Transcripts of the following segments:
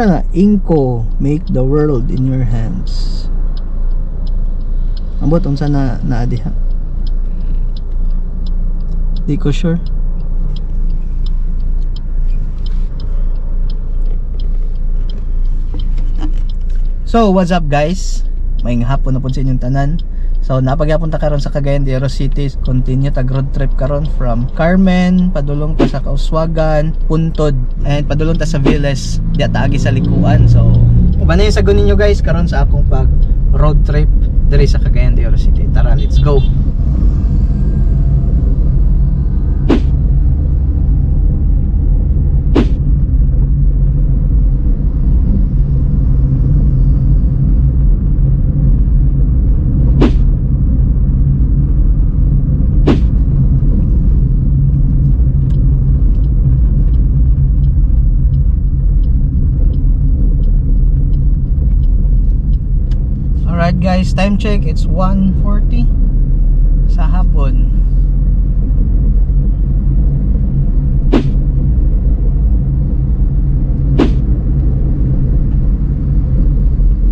Sana Ingco, make the world in your hands. Ambot unsa na naa diha. Di ko sure. So, what's up, guys? Maayong hapon na po sa inyong tanan. So, naa pa gyapon ta karon sa Cagayan de Oro City. Continue tag road trip karon from Carmen, padulong pa sa Kauswagan, Puntod, and padulong ta sa Viles. Diya ta agi sa Licuan. So, uban na yung sagon ninyo, guys, karon sa akong pag road trip diri sa Cagayan de Oro City. Tara, let's go. Alright guys, time check, it's 1:40 sa hapon.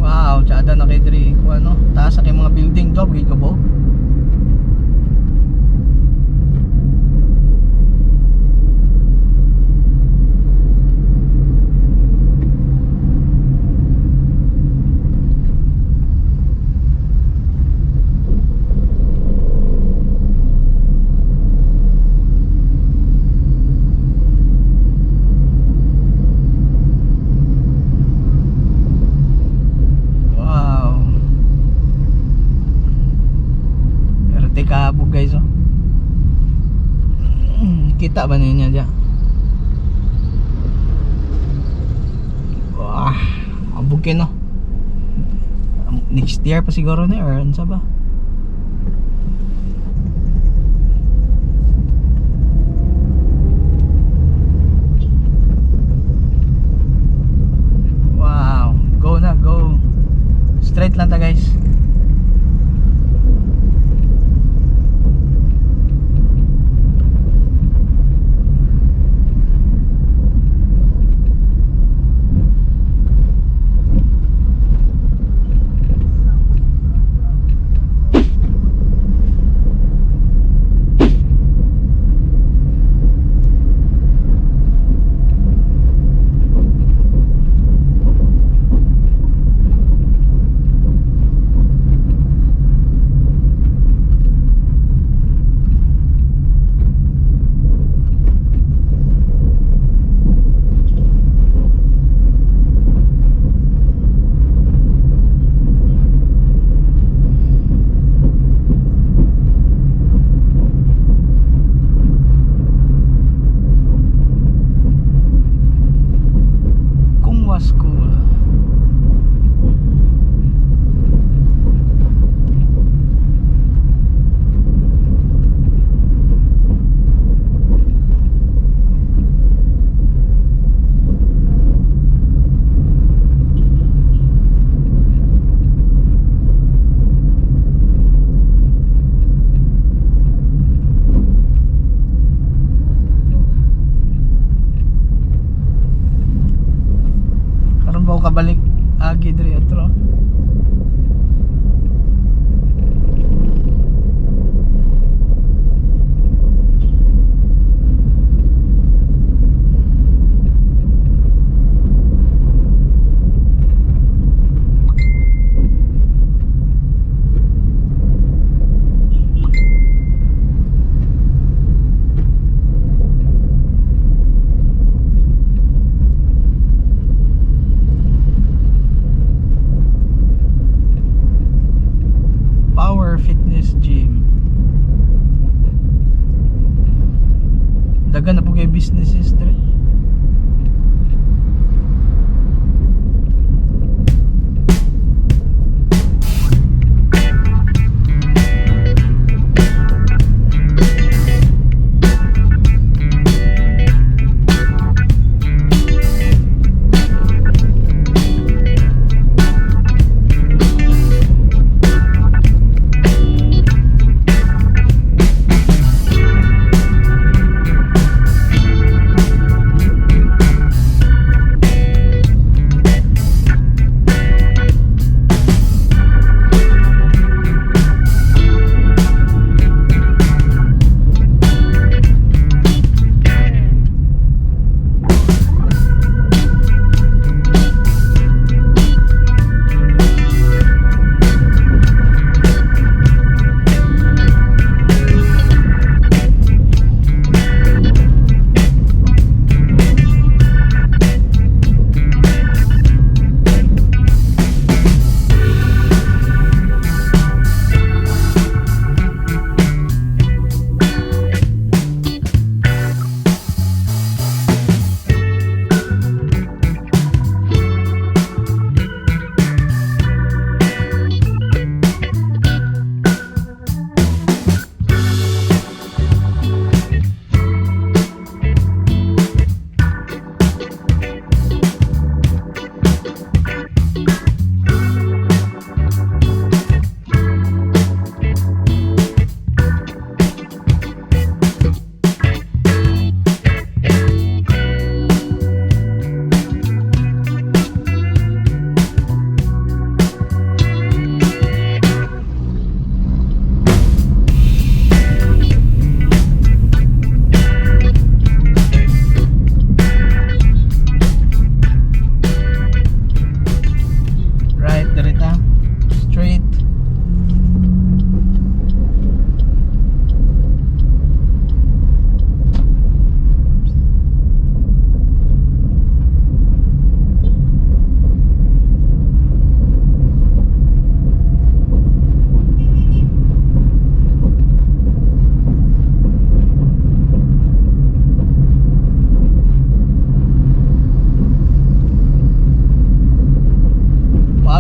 Wow, tsada na kay diri ko ano, taas sa kay mga building do, gid kabog. Wow. Pero tika guys, oh. Kita ba ninyo diyan? Wah, abog no. Next year pa siguro ni or unsa ba? Wow, go na, go. Straight lang ta, guys. Kungwa School. Karon pa ko kabalik agi diri atro.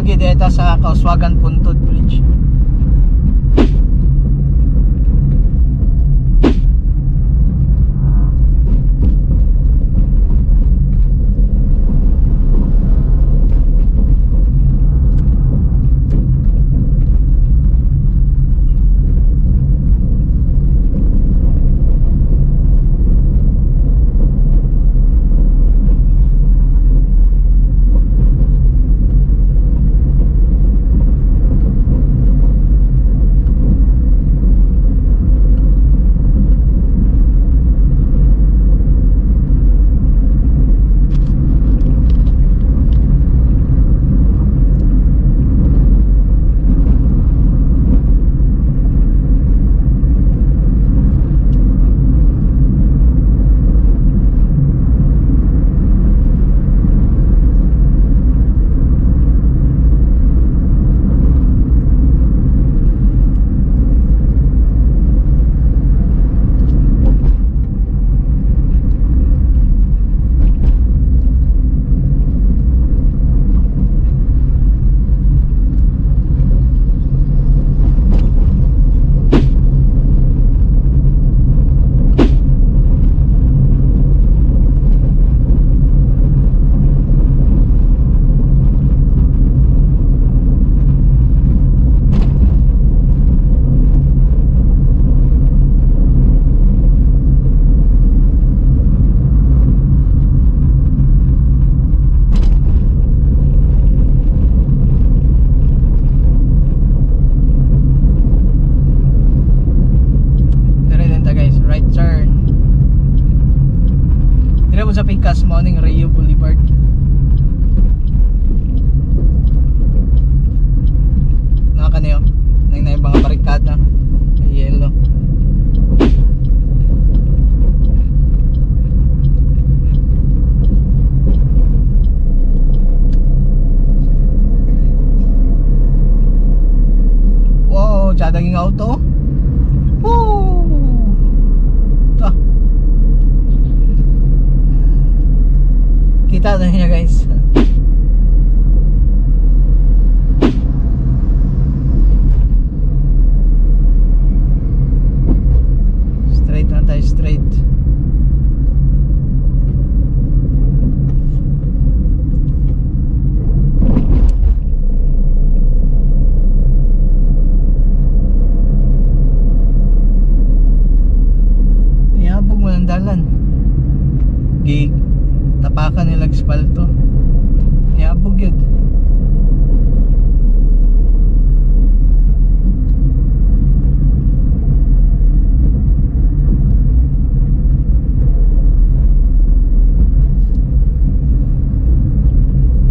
Agi dito sa Kauswagan Puntod Bridge. Dire lang ta, guys, right turn. Dire mo sa Picas, morning Rio Boulevard. Naka kaniyo. Nang na yung mga barikada. Yellow. Wow, tsada yung auto. Woo! Ito. Kita na niya, guys. Straight na tayo, straight. Niabog mo ng dalan. Gi tapakan nila espalto. Niabog yun.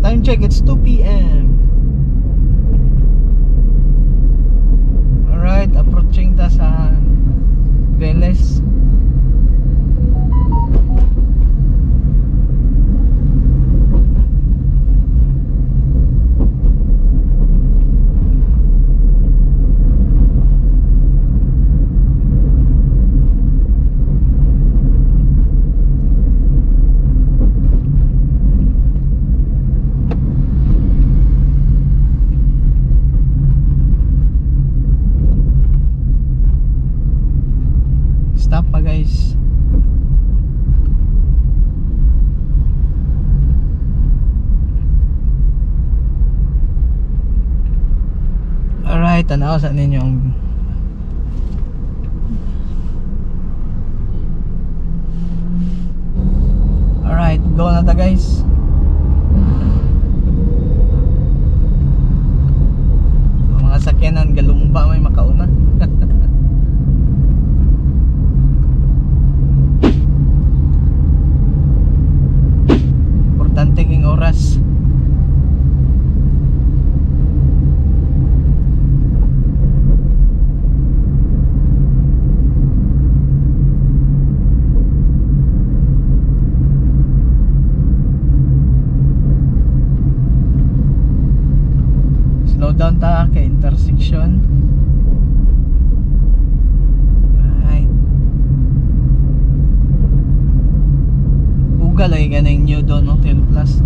Time check, it's 2 p.m. Alright, approaching ta sa Velez. Stop pa, guys. Alright, tanaw sa ninyo ang. Alright, go na ta, guys. Ang mga sakyanan galumba may makauna. Importante king oras. Slow down ta kay intersection. Right. Uga lagi ka ng New Dawn Hotel Plus.